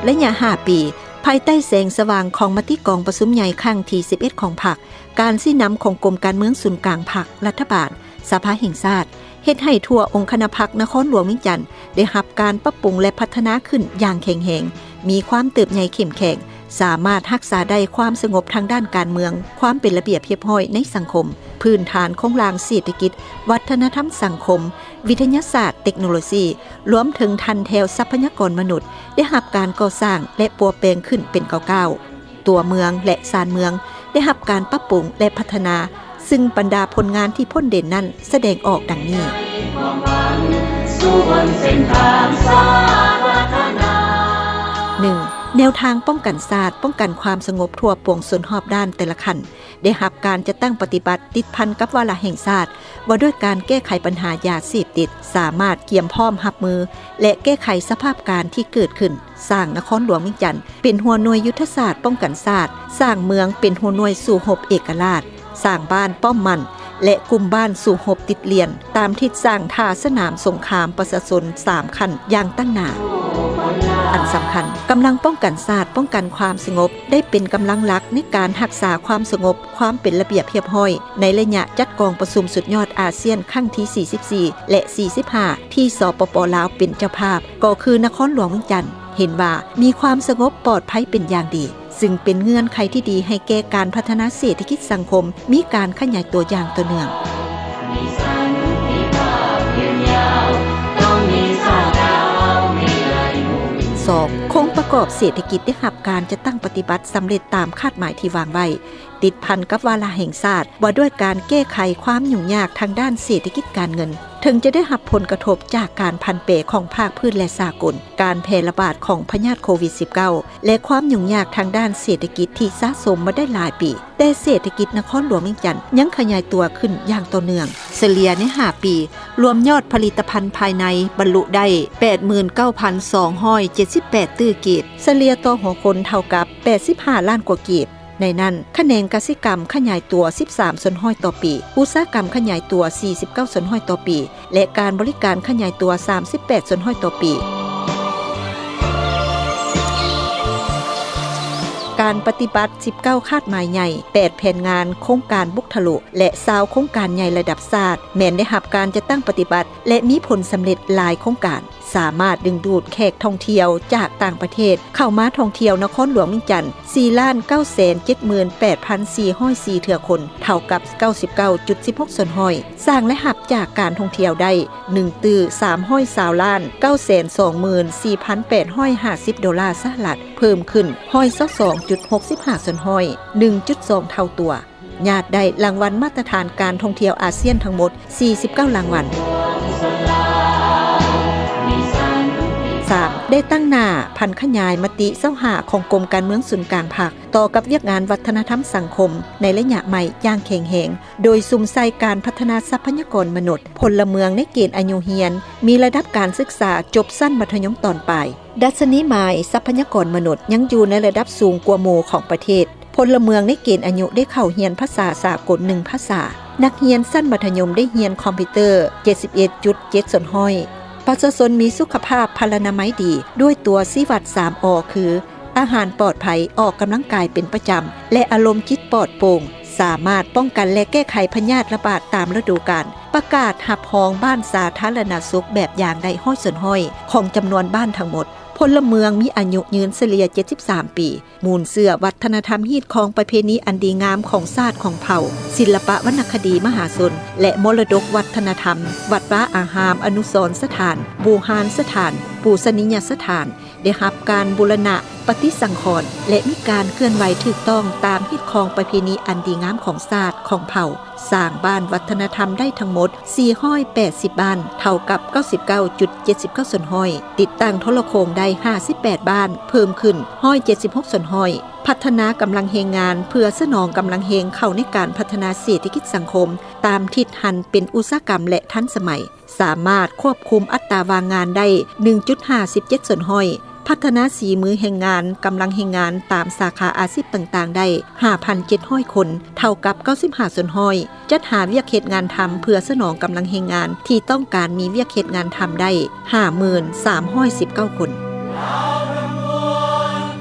ໄລຍະຫ້າປີ, ພາຍໃຕ້ແສງສະຫວ່າງຂອງມະຕິກອງປະຊຸມໃຫຍ່ຄັ້ງທີສິບເອັດຂອງພັກ, ການຊີ້ນຳຂອງກົມການເມືອງສູນກາງພັກ, ລັດຖະບານ, ສະພາແຫ່ງຊາດ ເຮັດໃຫ້ທົ່ວອົງຄະນະພັກນະຄອນຫຼວງວຽງຈັນ ໄດ້ຮັບການປັບປຸງ ແລະ ພັດທະນາຂຶ້ນຢ່າງແຂງແຮງ, ມີຄວາມເຕີບໃຫຍ່ເຂັ້ມແຂງ, ສາມາດຮັກສາໄດ້ຄວາມສະຫງົບທາງດ້ານການເມືອງ, ຄວາມເປັນລະບຽບຮຽບຮ້ອຍໃນສັງຄົມ, ພື້ນຖານໂຄງລ່າງເສດຖະກິດ, ວັດທະນະທຳສັງຄົມ, ວິທະຍາສາດ, ເຕັກໂນໂລຊີ, ລວມເຖິງຖັນແຖວຊັບພະຍາກອນມະນຸດ ໄດ້ຮັບການກໍ່ສ້າງ ແລະ ປົວແປງຂຶ້ນເປັນກ້າວໆ. ຕົວເມືອງ ແລະ ຊານເມືອງ ໄດ້ຮັບການປັບປຸງ ແລະ ພັດທະນາ, ຊຶ່ງບັນດາຜົນງານທີ່ພົ້ນເດັ່ນນັ້ນສະແດງອອກດັ່ງນີ້. ໜຶ່ງ, ແນວທາງປ້ອງກັນຊາດ, ປ້ອງກັນຄວາມສະຫງົບທົ່ວປວງຊົນຮອບດ້ານແຕ່ລະຂັ້ນ ໄດ້ຮັບການຈັດຕັ້ງປະຕິບັດຕິດພັນກັບວາລະແຫ່ງຊາດ ວ່າດ້ວຍການແກ້ໄຂບັນຫາຢາເສບຕິດ, ສາມາດກຽມພ້ອມຮັບມື ແລະ ແກ້ໄຂສະພາບການທີ່ເກີດຂຶ້ນ, ສ້າງນະຄອນຫຼວງວຽງຈັນເປັນຫົວໜ່ວຍຍຸດທະສາດປ້ອງກັນຊາດ, ສ້າງເມືອງເປັນຫົວໜ່ວຍສູ້ຮົບເອກະລາດ, ສ້າງບ້ານປ້ອມໝັ້ນ ແລະ ກຸ່ມບ້ານສູ້ຮົບຕິດລຽນ ຕາມທິດສ້າງທ່າສະໜາມສົງຄາມປະຊາຊົນສາມຂັ້ນຢ່າງຕັ້ງໜ້າ. ອັນສຳຄັນ, ກຳລັງປ້ອງກັນຊາດ, ປ້ອງກັນຄວາມສະຫງົບ ໄດ້ເປັນກຳລັງຫຼັກໃນການຮັກສາຄວາມສະຫງົບ, ຄວາມເປັນລະບຽບຮຽບຮ້ອຍ ໃນໄລຍະຈັດກອງປະຊຸມສຸດຍອດອາຊຽນຄັ້ງທີສີ່ສິບສີ່ ແລະ ສີ່ສິບຫ້າ ທີ່ ສປປ ລາວ ເປັນເຈົ້າພາບ, ກໍຄືນະຄອນຫຼວງວຽງຈັນ ເຫັນວ່າມີຄວາມສະຫງົບປອດໄພເປັນຢ່າງດີ, ຊຶ່ງເປັນເງື່ອນໄຂທີ່ດີໃຫ້ແກ່ການພັດທະນາເສດຖະກິດສັງຄົມ ມີການຂະຫຍາຍຕົວຢ່າງຕໍ່ເນື່ອງ. ສອງ, ໂຄງປະກອບເສດຖະກິດໄດ້ຮັບການຈັດຕັ້ງປະຕິບັດສຳເລັດຕາມຄາດໝາຍທີ່ວາງໄວ້, ຕິດພັນກັບວາລະແຫ່ງຊາດ ວ່າດ້ວຍການແກ້ໄຂຄວາມຫຍຸ້ງຍາກທາງດ້ານເສດຖະກິດການເງິນ. ເຖິງຈະໄດ້ຮັບຜົນກະທົບຈາກການຜັນແປຂອງພາກພື້ນ ແລະ ສາກົນ, ການແຜ່ລະບາດຂອງພະຍາດໂຄວິດສິບເກົ້າ ແລະ ຄວາມຫຍຸ້ງຍາກທາງດ້ານເສດຖະກິດທີ່ສະສົມມາໄດ້ຫຼາຍປີ, ແຕ່ເສດຖະກິດນະຄອນຫຼວງວຽງຈັນຍັງຂະຫຍາຍຕົວຂຶ້ນຢ່າງຕໍ່ເນື່ອງ. ສະເລ່ຍໃນຫ້າປີ, ລວມຍອດຜະລິດຕະພັນພາຍໃນບັນລຸໄດ້ ແປດໝື່ນເກົ້າພັນສອງຮ້ອຍເຈັດສິບແປດຕື້ກີບ, ສະເລ່ຍຕໍ່ຫົວຄົນເທົ່າກັບ ແປດສິບຫ້າລ້ານກວ່າກີບ. ໃນນັ້ນ, ຂະແໜງກະສິກຳຂະຫຍາຍຕົວ ສິບສາມສ່ວນຮ້ອຍຕໍ່ປີ, ອຸດສາຫະກຳຂະຫຍາຍຕົວ ສີ່ສິບເກົ້າສ່ວນຮ້ອຍຕໍ່ປີ ແລະ ການບໍລິການຂະຫຍາຍຕົວ ສາມສິບແປດສ່ວນຮ້ອຍຕໍ່ປີ. ການປະຕິບັດ ສິບເກົ້າຄາດໝາຍໃຫຍ່, ແປດແຜນງານ, ໂຄງການບຸກທະລຸ ແລະ ຊາວໂຄງການໃຫຍ່ລະດັບຊາດ ແມ່ນໄດ້ຮັບການຈັດຕັ້ງປະຕິບັດ ແລະ ມີຜົນສຳເລັດຫຼາຍໂຄງການ. ສາມາດດຶງດູດແຂກທ່ອງທ່ຽວຈາກຕ່າງປະເທດເຂົ້າມາທ່ອງທ່ຽວນະຄອນຫຼວງວຽງຈັນ ສີ່ລ້ານເກົ້າແສນເຈັດໝື່ນແປດພັນສີ່ຮ້ອຍສີ່ເທື່ອຄົນ, ເທົ່າກັບເກົ້າສິບເກົ້າຈຸດສິບຫົກສ່ວນຮ້ອຍ, ສ້າງລາຍຮັບຈາກການທ່ອງທ່ຽວໄດ້ ໜຶ່ງຕື້ສາມຮ້ອຍຊາວລ້ານເກົ້າແສນສອງໝື່ນສີ່ພັນແປດຮ້ອຍຫ້າສິບໂດລາສະຫະລັດ, ເພີ່ມຂຶ້ນຮ້ອຍຊາວສອງຈຸດຫົກສິບຫ້າສ່ວນຮ້ອຍ, ໜຶ່ງຈຸດສອງເທົ່າຕົວ. ຍາດໄດ້ລາງວັນມາດຕະຖານການທ່ອງທ່ຽວອາຊຽນທັງໝົດ ສີ່ສິບເກົ້າລາງວັນ. ສາມ, ໄດ້ຕັ້ງໜ້າຜັນຂະຫຍາຍມະຕິຊາວຫ້າຂອງກົມການເມືອງສູນກາງພັກ ຕໍ່ກັບວຽກງານວັດທະນະທຳສັງຄົມໃນໄລຍະໃໝ່ຢ່າງແຂງແຮງ, ໂດຍສຸມໃສ່ການພັດທະນາຊັບພະຍາກອນມະນຸດ, ພົນລະເມືອງໃນເກນອາຍຸຮຽນ, ມີລະດັບການສຶກສາຈົບຊັ້ນມັດທະຍົມຕອນປາຍ. ດັດຊະນີໝາຍຊັບພະຍາກອນມະນຸດຍັງຢູ່ໃນລະດັບສູງກວ່າໝູ່ຂອງປະເທດ. ພົນລະເມືອງໃນເກນອາຍຸໄດ້ເຂົ້າຮຽນພາສາສາກົນໜຶ່ງພາສາ. ນັກຮຽນຊັ້ນມັດທະຍົມໄດ້ຮຽນຄອມພິວເຕີ ເຈັດສິບເອັດຈຸດເຈັດສ່ວນຮ້ອຍ. ປະຊາຊົນມີສຸຂະພາບພະລານາໄມດີ ດ້ວຍຕົວຊີ້ວັດສາມ ອ ຄື ອາຫານປອດໄພ, ອອກກຳລັງກາຍເປັນປະຈຳ ແລະ ອາລົມຈິດປອດໂປ່ງ, ສາມາດປ້ອງກັນ ແລະ ແກ້ໄຂພະຍາດລະບາດຕາມລະດູການ. ປະກາດຮັບຮອງບ້ານສາທາລະນະສຸກແບບຢ່າງໄດ້ຮ້ອຍສ່ວນຮ້ອຍຂອງຈຳນວນບ້ານທັງໝົດ. ພົນລະເມືອງມີອາຍຸຍືນສະເລ່ຍເຈັດສິບສາມປີ. ມູນເຊື້ອວັດທະນະທຳ, ຮີດຄອງປະເພນີອັນດີງາມຂອງຊາດຂອງເຜົ່າ, ສິລະປະວັນນະຄະດີມະຫາຊົນ ແລະ ມໍລະດົກວັດທະນະທຳ, ວັດວາອາຮາມ, ອະນຸສອນສະຖານ, ບູຮານສະຖານ, ປູຊະນີຍະສະຖານ ໄດ້ຮັບການບູລະນະປະຕິສັງຂອນ ແລະ ມີການເຄື່ອນໄຫວຖືກຕ້ອງຕາມຮີດຄອງປະເພນີອັນດີງາມຂອງຊາດຂອງເຜົ່າ. ສ້າງບ້ານວັດທະນະທຳໄດ້ທັງໝົດສີ່ຮ້ອຍແປດສິບບ້ານ, ເທົ່າກັບເກົ້າສິບເກົ້າຈຸດເຈັດສິບເກົ້າສ່ວນຮ້ອຍ. ຕິດຕັ້ງໂທລະໂຄ່ງໄດ້ຫ້າສິບແປດບ້ານ, ເພີ່ມຂຶ້ນຮ້ອຍເຈັດສິບຫົກສ່ວນຮ້ອຍ. ພັດທະນາກຳລັງແຮງງານເພື່ອສະໜອງກຳລັງແຮງເຂົ້າໃນການພັດທະນາເສດຖະກິດສັງຄົມ ຕາມທິດຫັນເປັນອຸດສາຫະກຳ ແລະ ທັນສະໄໝ. ສາມາດຄວບຄຸມອັດຕາວ່າງງານໄດ້ໜຶ່ງຈຸດຫ້າສິບເຈັດສ່ວນຮ້ອຍ, ພັດທະນາສີມືແຮງງານ, ກຳລັງແຮງງານຕາມສາຂາອາຊີບຕ່າງໆໄດ້ຫ້າພັນເຈັດຮ້ອຍຄົນ, ເທົ່າກັບເກົ້າສິບຫ້າສ່ວນຮ້ອຍ, ຈັດຫາວຽກເຮັດງານທຳເພື່ອສະໜອງກຳລັງແຮງງານທີ່ຕ້ອງການມີວຽກເຮັດງານທຳໄດ້ຫ້າໝື່ນສາມຮ້ອຍສິບເກົ້າຄົນ.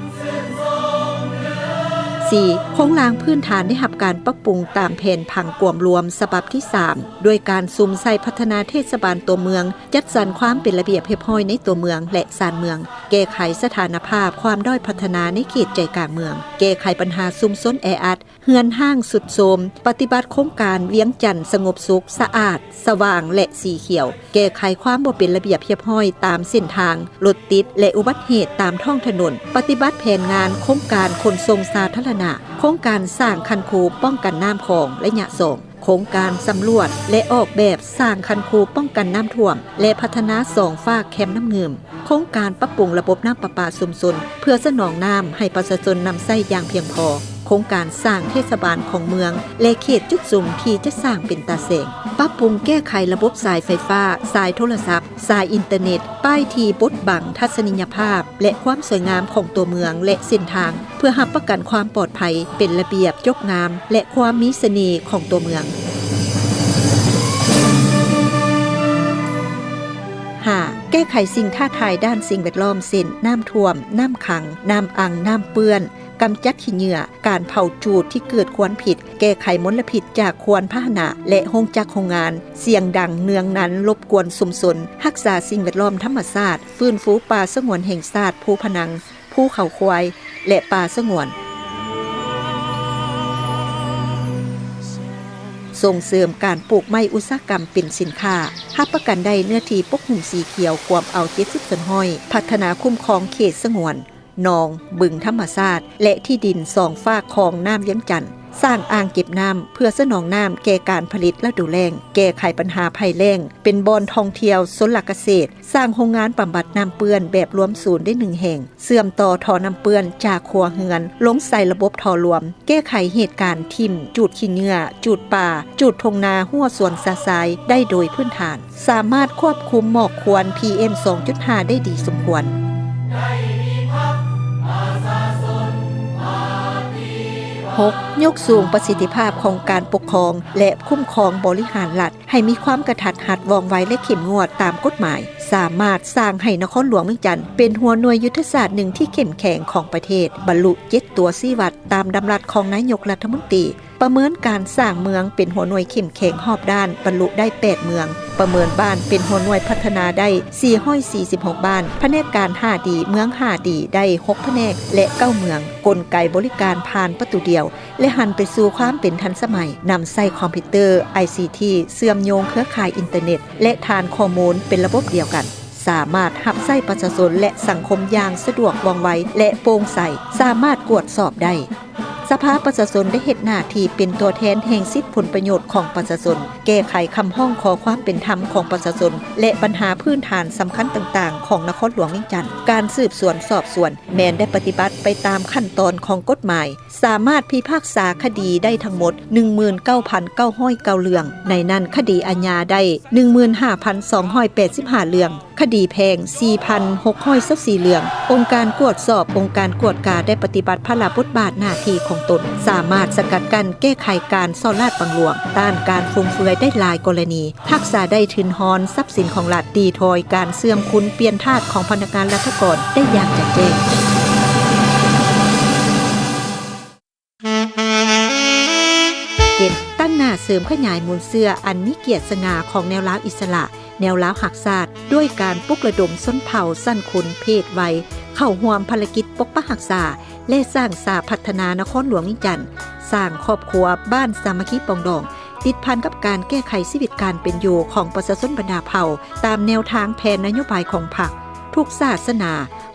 ສີ່. ໂຄງລ່າງພື້ນຖານໄດ້ຮັບການປັບປຸງຕາມແຜນຜັງກວມລວມສະບັບທີສາມ ດ້ວຍການສຸມໃສ່ພັດທະນາເທດສະບານຕົວເມືອງ, ຈັດສັນຄວາມເປັນລະບຽບຮຽບຮ້ອຍໃນຕົວເມືອງ ແລະ ຊານເມືອງ, ແກ້ໄຂສະຖານະພາບຄວາມດ້ອຍພັດທະນາໃນເຂດໃຈກາງເມືອງ, ແກ້ໄຂບັນຫາຊຸມຊົນແອອັດ, ເຮືອນຮ້າງຊຸດໂຊມ, ປະຕິບັດໂຄງການວຽງຈັນສະຫງົບສຸກ, ສະອາດ, ສະຫວ່າງ ແລະ ສີຂຽວ, ແກ້ໄຂຄວາມບໍ່ເປັນລະບຽບຮຽບຮ້ອຍຕາມເສັ້ນທາງ, ລົດຕິດ ແລະ ອຸບັດເຫດຕາມທ້ອງຖະໜົນ, ປະຕິບັດແຜນງານໂຄງການຂົນສົ່ງສາທາລະນະ, ໂຄງການສ້າງຄັນຄູປ້ອງກັນນ້ຳຂອງໄລຍະສອງ, ໂຄງການສຳຫຼວດ ແລະ ອອກແບບສ້າງຄັນຄູປ້ອງກັນນ້ຳຖ້ວມ ແລະ ພັດທະນາສອງຟາກແຄມນ້ຳງື່ມ, ໂຄງການປັບປຸງລະບົບນ້ຳປະປາຊຸມຊົນ ເພື່ອສະໜອງນ້ຳໃຫ້ປະຊາຊົນນຳໃຊ້ຢ່າງພຽງພໍ, ໂຄງການສ້າງເທດສະບານຂອງເມືອງ ແລະ ເຂດຈຸດສຸມທີ່ຈະສ້າງເປັນຕາແສງ, ປັບປຸງແກ້ໄຂລະບົບສາຍໄຟຟ້າ, ສາຍໂທລະສັບ, ສາຍອິນເຕີເນັດ, ປ້າຍທີ່ບົດບັງທັດສະນີຍະພາບ ແລະ ຄວາມສວຍງາມຂອງຕົວເມືອງ ແລະ ເສັ້ນທາງ ເພື່ອຮັບປະກັນຄວາມປອດໄພ, ເປັນລະບຽບ, ຈົບງາມ ແລະ ຄວາມມີສະເໜ່ຂອງຕົວເມືອງ. ຫ້າ. ແກ້ໄຂສິ່ງທ້າທາຍດ້ານສິ່ງແວດລ້ອມ ເຊັ່ນ ນ້ຳຖ້ວມ, ນ້ຳຂັງ, ນ້ຳອັ່ງ, ນ້ຳເປື້ອນ, ກຳຈັດຂີ້ເຫຍື້ອ, ການເຜົາຈູດທີ່ເກີດຄວັນພິດ, ແກ້ໄຂມົນລະພິດຈາກຄວນພາຫະນະ ແລະ ໂຮງຈັກໂຮງງານ, ສຽງດັງເນືອງນັນລົບກວນຊຸມຊົນ, ຮັກສາສິ່ງແວດລ້ອມທຳມະຊາດ, ຟື້ນຟູປ່າສະຫງວນແຫ່ງຊາດພູພະນັງ, ພູເຂົາຄວາຍ ແລະ ປ່າສະຫງວນ. ສົ່ງເສີມການປູກໄມ້ອຸດສາຫະກຳເປັນສິນຄ້າ, ຮັບປະກັນໄດ້ເນື້ອທີ່ປົກຫຸ້ມສີຂຽວກວມເອົາເຈັດສິບສ່ວນຮ້ອຍ, ພັດທະນາຄຸ້ມຄອງເຂດສະຫງວນ, ໜອງ, ບຶງທຳມະຊາດ ແລະ ທີ່ດິນສອງຟາກຂອງນ້ຳວຽງຈັນ, ສ້າງອ່າງເກັບນ້ຳເພື່ອສະໜອງນ້ຳແກ່ການຜະລິດລະດູແລ້ງ, ແກ້ໄຂບັນຫາໄພແລ້ງ, ເປັນບ່ອນທ່ອງທ່ຽວຊົນລະກະເສດ, ສ້າງໂຮງງານບຳບັດນ້ຳເປື້ອນແບບລວມສູນໄດ້ໜຶ່ງແຫ່ງ, ເຊື່ອມຕໍ່ທໍ່ນ້ຳເປື້ອນຈາກຄົວເຮືອນລົງໃສ່ລະບົບທໍ່ລວມ, ແກ້ໄຂເຫດການຖິ້ມຈູດຂີ້ເຫຍື້ອ, ຈູດປ່າ, ຈູດທົ່ງນາ, ຮົ້ວສວນຊະຊາຍໄດ້ໂດຍພື້ນຖານ, ສາມາດຄວບຄຸມໝອກຄວັນ ພີເອັມ ສອງຈຸດຫ້າ ໄດ້ດີສົມຄວນ. ຫົກ. ຍົກສູງປະສິດທິພາບຂອງການປົກຄອງ ແລະ ຄຸ້ມຄອງບໍລິຫານລັດ ໃຫ້ມີຄວາມກະທັດຮັດ, ວ່ອງໄວ ແລະ ເຂັ້ມງວດຕາມກົດໝາຍ, ສາມາດສ້າງໃຫ້ນະຄອນຫຼວງວຽງຈັນເປັນຫົວໜ່ວຍຍຸດທະສາດໜຶ່ງທີ່ເຂັ້ມແຂງຂອງປະເທດ, ບັນລຸເຈັດຕົວຊີ້ວັດຕາມດຳລັດຂອງນາຍົກລັດຖະມົນຕີ, ປະເມີນການສ້າງເມືອງເປັນຫົວໜ່ວຍເຂັ້ມແຂງຮອບດ້ານ, ບັນລຸໄດ້ແປດເມືອງ, ປະເມີນບ້ານເປັນຫົວໜ່ວຍພັດທະນາໄດ້ສີ່ຮ້ອຍສີ່ສິບຫົກບ້ານ, ພະແນກການຫ້າດີ ເມືອງຫ້າດີ ໄດ້ຫົກພະແນກ ແລະ ເກົ້າເມືອງ, ກົນໄກບໍລິການຜ່ານປະຕູດຽວ ແລະ ຫັນໄປສູ່ຄວາມເປັນທັນສະໄໝ, ນຳໃຊ້ຄອມພິວເຕີ, ໄອຊີທີ ເຊື່ອມໂຍງເຄືອຂ່າຍອິນເຕີເນັດ ແລະ ຖານຂໍ້ມູນເປັນລະບົບດຽວກັນ, ສາມາດຮັບໃຊ້ປະຊາຊົນ ແລະ ສັງຄົມຢ່າງສະດວກ, ວ່ອງໄວ ແລະ ໂປ່ງໃສ, ສາມາດກວດສອບໄດ້. ສະພາປະຊາຊົນໄດ້ເຮັດໜ້າທີ່ເປັນຕົວແທນແຫ່ງສິດຜົນປະໂຫຍດຂອງປະຊາຊົນ, ແກ້ໄຂຄຳຮ້ອງຂໍຄວາມເປັນທຳຂອງປະຊາຊົນ ແລະ ບັນຫາພື້ນຖານສຳຄັນຕ່າງໆຂອງນະຄອນຫຼວງວຽງຈັນ. ການສືບສວນສອບສວນແມ່ນໄດ້ປະຕິບັດໄປຕາມຂັ້ນຕອນຂອງກົດໝາຍ, ສາມາດພິພາກສາຄະດີໄດ້ທັງໝົດໜຶ່ງໝື່ນເກົ້າພັນເກົ້າຮ້ອຍເກົ້າເລື່ອງ, ໃນນັ້ນຄະດີອາຍາໄດ້ໜຶ່ງໝື່ນຫ້າພັນສອງຮ້ອຍແປດສິບຫ້າເລື່ອງ, ຄະດີແພ່ງສີ່ພັນຫົກຮ້ອຍຊາວສີ່ເລື່ອງ. ອົງການກວດສອບ, ອົງການກວດກາໄດ້ປະຕິບັດພາລະບົດບາດໜ້າທີ່ຂອງຕົນ, ສາມາດສະກັດກັ້ນແກ້ໄຂການສໍ້ລາດບັງຫຼວງ, ຕ້ານການຟຸມເຟືອຍໄດ້ຫຼາຍກໍລະນີ. ຮັກສາໄດ້ທຶນຮອນຊັບສິນຂອງລັດ, ຕີຖອຍການເສື່ອມຄຸນປ່ຽນທາດຂອງພະນັກງານລັດຖະກອນໄດ້ຢ່າງຈະແຈ້ງ. ເຈັດ. ຕັ້ງໜ້າເສີມຂະຫຍາຍມູນເຊື້ອອັນມີກຽດສະຫງ່າຂອງແນວລາວອິດສະຫຼະ, ແນວລາວຮັກຊາດ, ດ້ວຍການປຸກລະດົມຊົນເຜົ່າ, ຊັ້ນຄົນ, ເພດ, ໄວ ເຂົ້າຮ່ວມພາລະກິດປົກປັກຮັກສາ ແລະ ສ້າງສາພັດທະນານະຄອນຫຼວງວຽງຈັນ, ສ້າງຄອບຄົວບ້ານສາມັກຄີປອງດອງ, ຕິດພັນກັບການແກ້ໄຂຊີວິດການເປັນຢູ່ຂອງປະຊາຊົນບັນດາເຜົ່າ ຕາມແນວທາງແຜນນະໂຍບາຍຂອງພັກ. ທຸກສາສະໜາ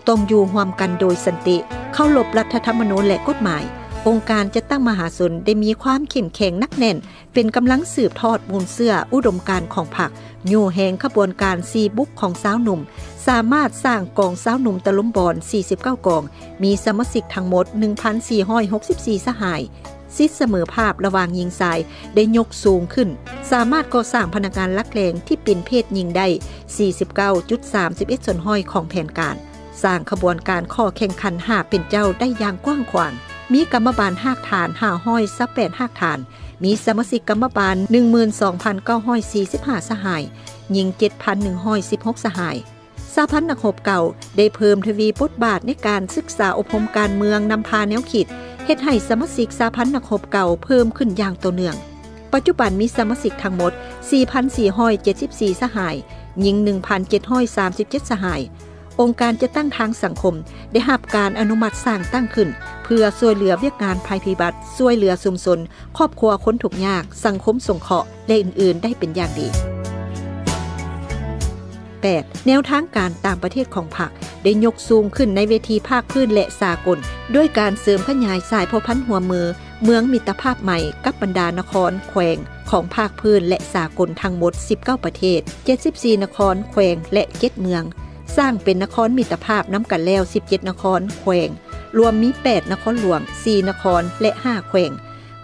ຕ້ອງຢູ່ຮ່ວມກັນໂດຍສັນຕິ, ເຄົາລົບລັດຖະທຳມະນູນ ແລະ ກົດໝາຍ. ອົງການຈັດຕັ້ງມະຫາຊົນໄດ້ມີຄວາມເຂັ້ມແຂງໜັກແໜ້ນ, ເປັນກຳລັງສືບທອດມູນເຊື້ອອຸດົມການຂອງພັກ, ຍູ້ແຮງຂະບວນການສີ່ບຸກຂອງຊາວໜຸ່ມ, ສາມາດສ້າງກອງຊາວໜຸ່ມຕະລຸມບອນສີ່ສິບເກົ້າກອງ, ມີສະມາຊິກທັງໝົດໜຶ່ງພັນສີ່ຮ້ອຍຫົກສິບສີ່ສະຫາຍ. ສິດສະເໝີພາບລະຫວ່າງຍິງຊາຍໄດ້ຍົກສູງຂຶ້ນ, ສາມາດກໍ່ສ້າງພະນັກງານຫຼັກແຫຼ່ງທີ່ເປັນເພດຍິງໄດ້ສີ່ສິບເກົ້າຈຸດສາມສິບເອັດສ່ວນຮ້ອຍຂອງແຜນການ, ສ້າງຂະບວນການຂໍ້ແຂ່ງຂັນຫ້າເປັນເຈົ້າໄດ້ຢ່າງກວ້າງຂວາງ, ມີກຳມະບານຮາກຖານຫ້າຮ້ອຍຊາວແປດຮາກຖານ, ມີສະມາຊິກກຳມະບານໜຶ່ງໝື່ນສອງພັນເກົ້າຮ້ອຍສີ່ສິບຫ້າສະຫາຍ, ຍິງເຈັດພັນໜຶ່ງຮ້ອຍສິບຫົກສະຫາຍ. ສະຫະພັນນັກຮົບເກົ່າໄດ້ເພີ່ມທະວີບົດບາດໃນການສຶກສາອົບຮົມການເມືອງ, ນຳພາແນວຄິດ, ເຮັດໃຫ້ສະມາຊິກສະຫະພັນນັກຮົບເກົ່າເພີ່ມຂຶ້ນຢ່າງຕໍ່ເນື່ອງ. ປັດຈຸບັນມີສະມາຊິກທັງໝົດ ສີ່ພັນສີ່ຮ້ອຍເຈັດສິບສີ່ ສະຫາຍ, ຍິງ ໜຶ່ງພັນເຈັດຮ້ອຍສາມສິບເຈັດ ສະຫາຍ. ອົງການຈັດຕັ້ງທາງສັງຄົມໄດ້ຮັບການອະນຸມັດສ້າງຕັ້ງຂຶ້ນ ເພື່ອຊ່ວຍເຫຼືອວຽກງານໄພພິບັດ, ຊ່ວຍເຫຼືອຊຸມຊົນ, ຄອບຄົວຄົນທຸກຍາກ, ສັງຄົມສົງເຄາະ ແລະ ອື່ນໆ ໄດ້ເປັນຢ່າງດີ. ແປດ ແນວທາງການຕ່າງປະເທດຂອງພັກໄດ້ຍົກສູງຂຶ້ນໃນເວທີພາກພື້ນ ແລະ ສາກົນ ດ້ວຍການເສີມຂະຫຍາຍສາຍພົວພັນຮ່ວມມື ເມືອງມິດຕະພາບໃໝ່ກັບບັນດານະຄອນແຂວງຂອງພາກພື້ນ ແລະ ສາກົນທັງໝົດ ສິບເກົ້າ ປະເທດ, ເຈັດສິບສີ່ ນະຄອນແຂວງ ແລະ ເຈັດ ເມືອງ, ສ້າງເປັນນະຄອນມິດຕະພາບນຳກັນແລ້ວ ສິບເຈັດ ນະຄອນແຂວງ, ລວມມີ ແປດ ນະຄອນຫຼວງ, ສີ່ ນະຄອນ ແລະ ຫ້າ ແຂວງ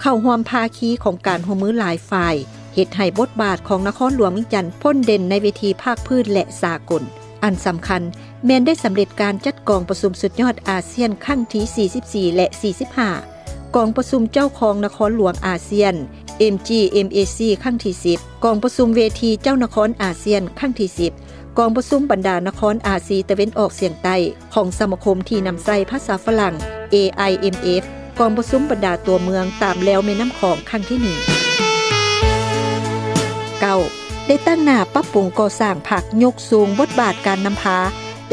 ເຂົ້າຮ່ວມພາຄີຂອງການຮ່ວມມືຫຼາຍຝ່າຍ, ເຮັດໃຫ້ບົດບາດຂອງນະຄອນຫຼວງວຽງຈັນພົ້ນເດັ່ນໃນເວທີພາກພື້ນ ແລະ ສາກົນ. ອັນສຳຄັນແມ່ນໄດ້ສຳເລັດການຈັດກອງປະຊຸມສຸດຍອດອາຊຽນຄັ້ງທີ ສີ່ສິບສີ່ ແລະ ສີ່ສິບຫ້າ, ກອງປະຊຸມເຈົ້າຄອງນະຄອນຫຼວງອາຊຽນ ເອັມຈີເອັມເອຊີ ຄັ້ງທີ ສິບ, ກອງປະຊຸມເວທີເຈົ້ານະຄອນອາຊຽນຄັ້ງທີ ສິບ, ກອງປະຊຸມບັນດານະຄອນອາຊີຕາເວັນອອກສຽງໃຕ້ ຂອງສະມາຄົມທີ່ນຳໃຊ້ພາສາຝຣັ່ງ ເອໄອເອັມເອັຟ, ກອງປະຊຸມບັນດາຕົວເມືອງຕາມແລວແມ່ນ້ຳຂອງຄັ້ງທີ ໜຶ່ງ. ເກົ້າ ໄດ້ຕັ້ງໜ້າປັບປຸງກໍ່ສ້າງພັກ, ຍົກສູງບົດບາດການນຳພາ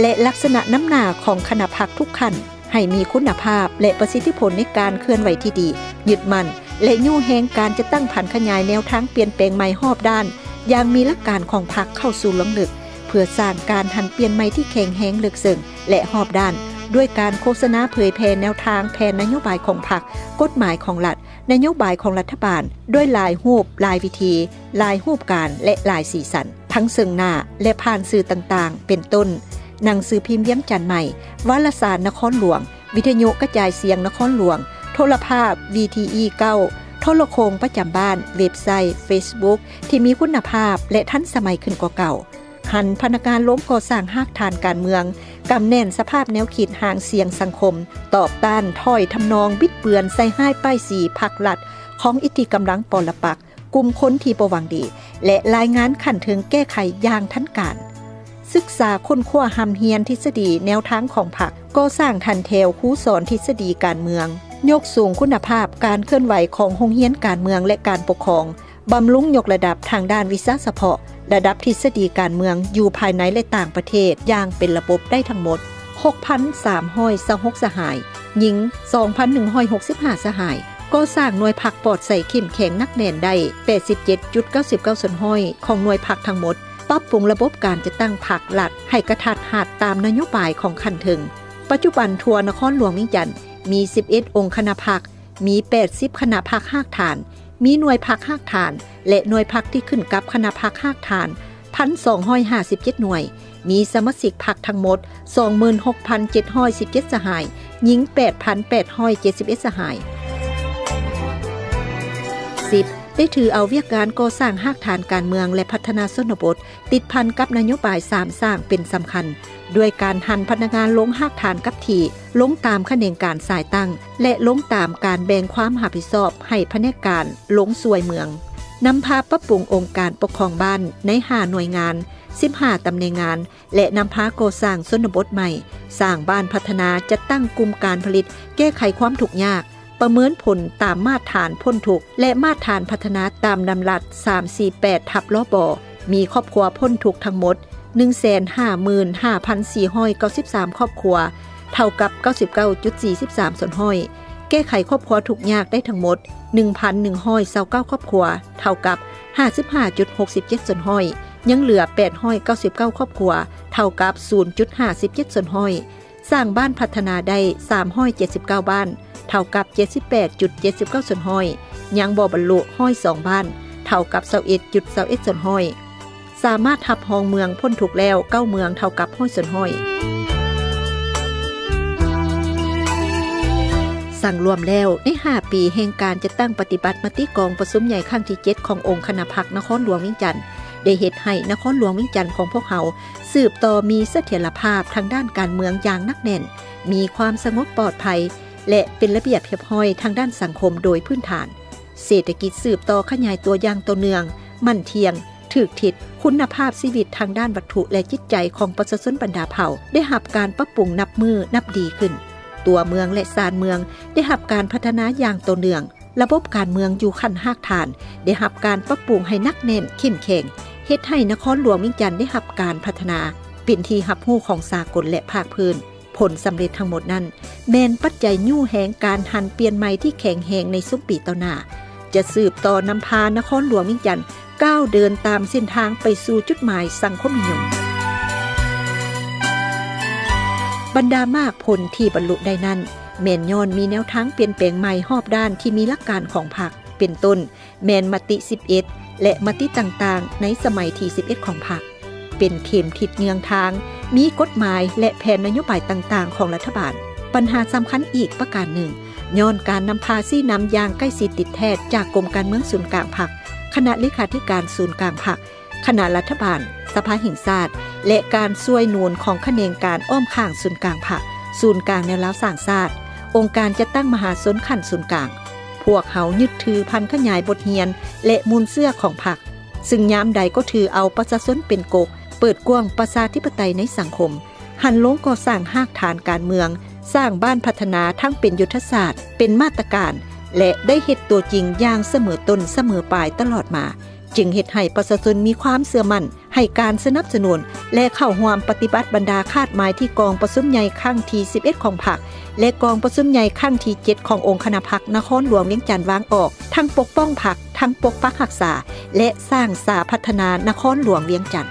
ແລະ ລັກສະນະນຳໜ້າຂອງຄະນະພັກທຸກຂັ້ນ ໃຫ້ມີຄຸນນະພາບ ແລະ ປະສິດທິຜົນໃນການເຄື່ອນໄຫວທີ່ດີ, ຍຶດໝັ້ນ ແລະ ຍູ້ແຮງການຈັດຕັ້ງຜັນຂະຫຍາຍແນວທາງປ່ຽນແປງໃໝ່ຮອບດ້ານ ຢ່າງມີຫຼັກການຂອງພັກເຂົ້າສູ່ລວງເລິກ, ເພື່ອສ້າງການຫັນປ່ຽນໃໝ່ທີ່ແຂງແຮງເລິກເຊິ່ງ ແລະ ຮອບດ້ານ ດ້ວຍການໂຄສະນາເຜີຍແຜ່ແນວທາງແຜນນະໂຍບາຍຂອງພັກ, ກົດໝາຍຂອງລັດ, ນະໂຍບາຍຂອງລັດຖະບານ ດ້ວຍຫຼາຍຮູບ, ຫຼາຍວິທີ, ຫຼາຍຮູບການ ແລະ ຫຼາຍສີສັນ, ທັງເຊິ່ງໜ້າ ແລະ ຜ່ານສື່ຕ່າງໆ ເປັນຕົ້ນ ໜັງສືພິມວຽງຈັນໃໝ່, ວາລະສານນະຄອນຫຼວງ, ວິທະຍຸກະຈາຍສຽງນະຄອນຫຼວງ, ໂທລະພາບ ວີທີອີ ເກົ້າ, ໂທລະໂຄ່ງປະຈຳບ້ານ, ເວັບໄຊ, ເຟສບຸກ ທີ່ມີຄຸນນະພາບ ແລະ ທັນສະໄໝຂຶ້ນກວ່າເກົ່າ. ຫັນພະນັກງານລົງກໍ່ສ້າງຮາກຖານການເມືອງ, ກຳແໜ້ນສະພາບແນວຄິດຫາງສຽງສັງຄົມ, ຕອບຕ້ານຖ້ອຍທຳນອງບິດເບືອນໃສ່ຮ້າຍປ້າຍສີພັກລັດ, ຂອງອິດທິກຳລັງປໍລະປັກ, ກຸ່ມຄົນທີ່ບໍ່ຫວັງດີ ແລະ ລາຍງານຂັ້ນເທິງແກ້ໄຂຢ່າງທັນການ. ສຶກສາຄົ້ນຄວ້າຮ່ຳຮຽນທິດສະດີແນວທາງຂອງພັກ, ກໍ່ສ້າງຖັນແຖວຄູສອນທິດສະດີການເມືອງ, ຍົກສູງຄຸນນະພາບການເຄື່ອນໄຫວຂອງໂຮງຮຽນການເມືອງ ແລະ ການປົກຄອງ, ບຳລຸງຍົກລະດັບທາງດ້ານວິຊາສະເພາະ, ລະດັບທິດສະດີການເມືອງຢູ່ພາຍໃນ ແລະ ຕ່າງປະເທດຢ່າງເປັນລະບົບໄດ້ທັງໝົດ ຫົກພັນສາມຮ້ອຍຊາວຫົກ ສະຫາຍ, ຍິງ ສອງພັນໜຶ່ງຮ້ອຍຫົກສິບຫ້າ ສະຫາຍ, ກໍ່ສ້າງໜ່ວຍພັກປອດໃສເຂັ້ມແຂງໜັກແໜ້ນໄດ້ ແປດສິບເຈັດຈຸດເກົ້າສິບເກົ້າສ່ວນຮ້ອຍຂອງໜ່ວຍພັກທັງໝົດ, ປັບປຸງລະບົບການຈັດຕັ້ງພັກລັດໃຫ້ກະທັດຮັດຕາມນະໂຍບາຍຂອງຂັ້ນເທິງ. ປັດຈຸບັນທົ່ວນະຄອນຫຼວງວຽງຈັນມີ ສິບເອັດ ອົງຄະນະພັກ, ມີ ແປດສິບ ຄະນະພັກຮາກຖານ, ມີໜ່ວຍພັກຮາກຖານ ແລະ ໜ່ວຍພັກທີ່ຂຶ້ນກັບຄະນະພັກຮາກຖານ ພັນສອງຮ້ອຍຫ້າສິບເຈັດ ໜ່ວຍ, ມີສະມາຊິກພັກທັງໝົດ ສອງໝື່ນຫົກພັນເຈັດຮ້ອຍສິບເຈັດ ສະຫາຍ, ຍິງ ແປດພັນແປດຮ້ອຍເຈັດສິບເອັດ ສະຫາຍ. ສິບ ໄດ້ຖືເອົາວຽກງານກໍ່ສ້າງຮາກຖານການເມືອງ ແລະ ພັດທະນາຊົນນະບົດ ຕິດພັນກັບນະໂຍບາຍສາມສ້າງເປັນສຳຄັນ, ດ້ວຍການຫັນພະນັກງານລົງຮາກຖານກັບທີ່, ລົງຕາມຂະແໜງການສາຍຕັ້ງ ແລະ ລົງຕາມການແບ່ງຄວາມຮັບຜິດຊອບໃຫ້ພະແນກການລົງຊ່ວຍເມືອງ. ນຳພາປັບປຸງອົງການປົກຄອງບ້ານໃນຫ້າໜ່ວຍງານ, ສິບຫ້າຕຳແໜ່ງງານ ແລະ ນຳພາກໍ່ສ້າງຊົນນະບົດໃໝ່, ສ້າງບ້ານພັດທະນາ, ຈັດຕັ້ງກຸ່ມການຜະລິດ, ແກ້ໄຂຄວາມທຸກຍາກ, ປະເມີນຜົນຕາມມາດຖານພົ້ນທຸກ ແລະ ມາດຖານພັດທະນາຕາມດຳລັດສາມສີ່ແປດ ທັບ ລບ ມີຄອບຄົວພົ້ນທຸກທັງໝົດ ໜຶ່ງແສນຫ້າໝື່ນຫ້າພັນສີ່ຮ້ອຍເກົ້າສິບສາມ ຄອບຄົວ, ເທົ່າກັບ ເກົ້າສິບເກົ້າຈຸດສີ່ສິບສາມສ່ວນຮ້ອຍ, ແກ້ໄຂຄອບຄົວທຸກຍາກໄດ້ທັງໝົດ ໜຶ່ງພັນໜຶ່ງຮ້ອຍຊາວເກົ້າ ຄອບຄົວ, ເທົ່າກັບ ຫ້າສິບຫ້າຈຸດຫົກສິບເຈັດສ່ວນຮ້ອຍ, ຍັງເຫຼືອ ແປດຮ້ອຍເກົ້າສິບເກົ້າ ຄອບຄົວ, ເທົ່າກັບ ສູນຈຸດຫ້າສິບເຈັດສ່ວນຮ້ອຍ. ສ້າງບ້ານພັດທະນາໄດ້ ສາມຮ້ອຍເຈັດສິບເກົ້າ ບ້ານ, ເທົ່າກັບ ເຈັດສິບແປດຈຸດເຈັດສິບເກົ້າສ່ວນຮ້ອຍ, ຍັງບໍ່ບັນລຸ ຮ້ອຍສອງ ບ້ານ, ເທົ່າກັບ ຊາວເອັດຈຸດຊາວເອັດສ່ວນຮ້ອຍ. ສາມາດຮັບຮອງເມືອງພົ້ນທຸກແລ້ວ ເກົ້າ ເມືອງ, ເທົ່າກັບ ຮ້ອຍສ່ວນຮ້ອຍ. ສັງລວມແລ້ວ, ໃນຫ້າປີແຫ່ງການຈັດຕັ້ງປະຕິບັດມະຕິກອງປະຊຸມໃຫຍ່ຄັ້ງທີ ເຈັດ ຂອງອົງຄະນະພັກນະຄອນຫຼວງວຽງຈັນ ໄດ້ເຮັດໃຫ້ນະຄອນຫຼວງວຽງຈັນຂອງພວກເຮົາ ສືບຕໍ່ມີສະຖຽນລະພາບທາງດ້ານການເມືອງຢ່າງໜັກແໜ້ນ, ມີຄວາມສະຫງົບປອດໄພ ແລະ ເປັນລະບຽບຮຽບຮ້ອຍທາງດ້ານສັງຄົມໂດຍພື້ນຖານ. ເສດຖະກິດສືບຕໍ່ຂະຫຍາຍຕົວຢ່າງຕໍ່ເນື່ອງ, ໝັ້ນທ່ຽງ, ຖືກທິດ, ຄຸນນະພາບຊີວິດທາງດ້ານວັດຖຸ ແລະ ຈິດໃຈຂອງປະຊາຊົນບັນດາເຜົ່າ ໄດ້ຮັບການປັບປຸງນັບມື້ນັບດີຂຶ້ນ. ຕົວເມືອງ ແລະ ຊານເມືອງ ໄດ້ຮັບການພັດທະນາຢ່າງຕໍ່ເນື່ອງ, ລະບົບການເມືອງຢູ່ຂັ້ນຮາກຖານ ໄດ້ຮັບການປັບປຸງໃຫ້ໜັກແໜ້ນ, ເຂັ້ມແຂງ, ເຮັດໃຫ້ນະຄອນຫຼວງວຽງຈັນໄດ້ຮັບການພັດທະນາ ເປັນທີ່ຮັບຮູ້ຂອງສາກົນ ແລະ ພາກພື້ນ. ຜົນສຳເລັດທັງໝົດນັ້ນ ແມ່ນປັດໄຈຍູ້ແຮງການຫັນປ່ຽນໃໝ່ທີ່ແຂງແຮງໃນຊຸມປີຕໍ່ໜ້າ ຈະສືບຕໍ່ນຳພານະຄອນຫຼວງວຽງຈັນ ກ້າວເດີນຕາມເສັ້ນທາງໄປສູ່ຈຸດໝາຍສັງຄົມນິຍົມ. ບັນດາໝາກຜົນທີ່ບັນລຸໄດ້ນັ້ນ ແມ່ນຍ້ອນມີແນວທາງປ່ຽນແປງໃໝ່ຮອບດ້ານທີ່ມີຫຼັກການຂອງພັກ ເປັນຕົ້ນ ແມ່ນມະຕິສິບເອັດ ແລະ ມະຕິຕ່າງໆໃນສະໄໝທີສິບເອັດຂອງພັກ ເປັນເຂັມທິດເຍືອງທາງ, ມີກົດໝາຍ ແລະ ແຜນນະໂຍບາຍຕ່າງໆຂອງລັດຖະບານ. ບັນຫາສຳຄັນອີກປະການໜຶ່ງ ຍ້ອນການນຳພາຊີ້ນຳຢ່າງໃກ້ຊິດຕິດແທດຈາກກົມການເມືອງສູນກາງພັກ, ຄະນະເລຂາທິການສູນກາງພັກ, ຄະນະລັດຖະບານ, ສະພາແຫ່ງຊາດ ແລະ ການຊ່ວຍໜູນຂອງຂະແໜງການອ້ອມຂ້າງສູນກາງພັກ, ສູນກາງແນວລາວສ້າງຊາດ, ອົງການຈັດຕັ້ງມະຫາຊົນຂັ້ນສູນກາງ. ພວກເຮົາຍຶດຖືຜັນຂະຫຍາຍບົດຮຽນ ແລະ ມູນເຊື້ອຂອງພັກ, ຊຶ່ງຍາມໃດກໍຖືເອົາປະຊາຊົນເປັນກົກ, ເປີດກວ້າງປະຊາທິປະໄຕໃນສັງຄົມ, ຫັນລົງກໍ່ສ້າງຮາກຖານການເມືອງ, ສ້າງບ້ານພັດທະນາທັງເປັນຍຸດທະສາດ, ເປັນມາດຕະການ ແລະ ໄດ້ເຮັດຕົວຈິງຢ່າງສະເໝີຕົ້ນສະເໝີປາຍຕະຫຼອດມາ, ຈຶ່ງເຮັດໃຫ້ປະຊາຊົນມີຄວາມເຊື່ອໝັ້ນ ໃຫ້ການສະໜັບສະໜູນ ແລະ ເຂົ້າຮ່ວມປະຕິບັດບັນດາຄາດໝາຍທີ່ກອງປະຊຸມໃຫຍ່ຄັ້ງທີສິບເອັດຂອງພັກ ແລະ ກອງປະຊຸມໃຫຍ່ຄັ້ງທີເຈັດຂອງອົງຄະນະພັກນະຄອນຫຼວງວຽງຈັນວາງອອກ, ທັງປົກປ້ອງພັກ, ທັງປົກປັກຮັກສາ ແລະ ສ້າງສາພັດທະນານະຄອນຫຼວງວຽງຈັນ.